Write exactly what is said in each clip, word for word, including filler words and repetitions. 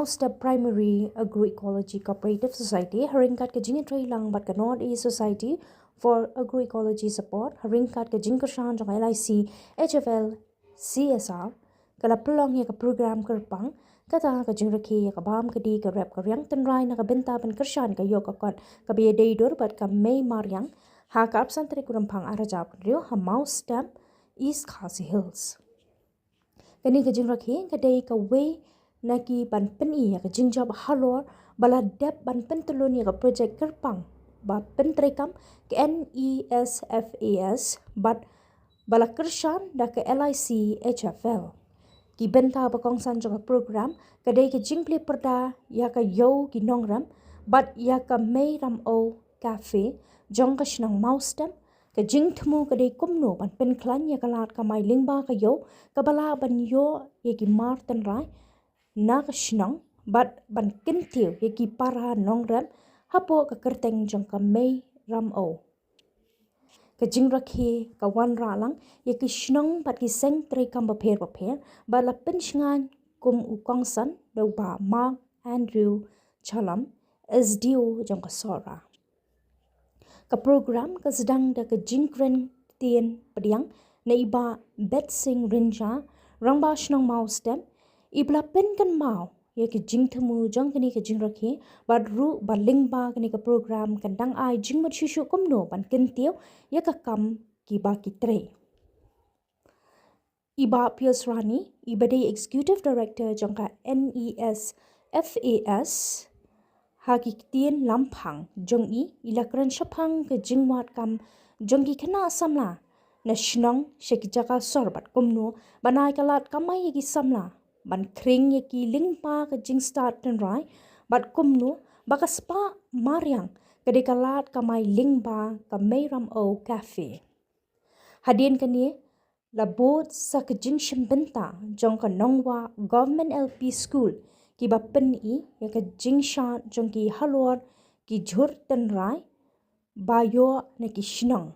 Step Primary Agroecology Cooperative Society, ha ryngkat ka jingïatreilang bad ka North East Society for Agroecology Support, ha ryngkat ka jingkyrshan jong ka L I C H F L C S R, ka la pynlong ïa ka program kyrpang kata ka jingrakhe ïa ka bam ka die ka rep ka riang tynrai na ka bynta ban kyrshan ka ïoh ka kot kaba ïadei dur bad ka mei mariang, ha ka arphew san tarik u Rymphang arhajar arphew hynriew ha Mawstem, East Khasi Hills. Kane ka jingrakhe ka dei kawei na ki ban pyni ïa ka jingjop halor ba la dep ban pyntyllun ïa ka projek kyrpang ba pyntreikam ka N E S F A S bad ba la kyrshan da ka L I C H F L. Ki bynta ba kongsan jong ka program ka dei ka jingplie pyrda ïa ka ïew ki nongrem bad ïa ka mei ram-o cafe jong ka shnong Mawstem. Ka jingthmu ka dei kumno ban pynkhlaiñ ïa ka lad kamai lyngba ka ïew kaba lah ban ïoh ïa ki mar tynrai na ka shnong bad ban kyntiew ïa ki para nongrem hapoh ka kyrteng jong ka mei ram-o. Ka jingrakhe ka wanrah lang ïa ki shnong bad ki seng treikam bapher bapher bad la pynshngaiñ kum u kongsan da u Bah Mark Andrew Chalam, S D O jong ka Sohra. Ka program ka sdang da ka jingkren ktien pdiang na i Bah Betsing Rynjah, Rangbah Shnong Mawstem, iba la pynkynmaw ïa ka jingthmu jong kane ka jingrakhe bad ruh ba lyngba kane ka program kan dang ai jingmut shuh shuh kumno ban kyntiew ïa ka kam kiba ki trei. I Bah Pius Rani, iba dei Executive Director jong ka N E S F A S, ha ki ktien lamphang jong i, i la kren shaphang ka jingwad kam jong ki khynnah samla na shnong sha ki jaka sor bad kumno ban ai ka lad kamai ïa ki samla ban khring ïa ki lyngba ka jingstad tynrai bad kumno ba ka spah mariang ka dei ka lad kamai lyngba ka mei ram-o cafe. Hadien kane la bud sa ka jingshim bynta jong ka Nongwah Government L P School kiba pyni ïa ka jingshad jong ki halor ki jhur tynrai ba ïoh na ki shnong.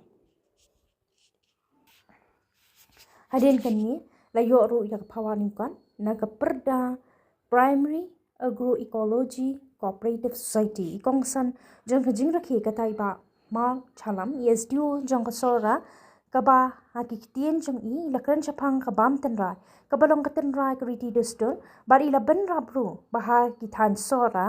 Hadien kane la ïoh ruh ïa ka phawa nyngkong na ka pyrda Primary Agroecology Cooperative Society, i kongsan jong ka jingrakhe kata i Bah Mark Chalam, i S D O jong ka Sohra, kaba ha ki ktien jong i la kren shaphang ka bam tynrai kaba long ka tynrai ka riti dustur bad i la bynrap ruh ba ha ki thaiñ Sohra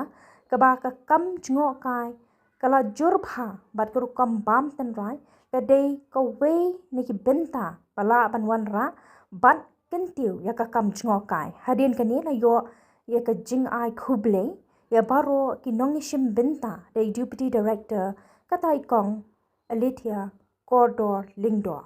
kaba ka kam jngohkai ka la jur bha bad ka rukom bam tynrai ka dei kawei na ki bynta ba lah ban wanrah bad kyntiew ïa ka kam jngohkai. Hadien kane la ïoh ïa ka jingai khublei ïa baroh ki nongïashim bynta da i Deputy Director kata i Kong Alethea Kordor Lyngdoh.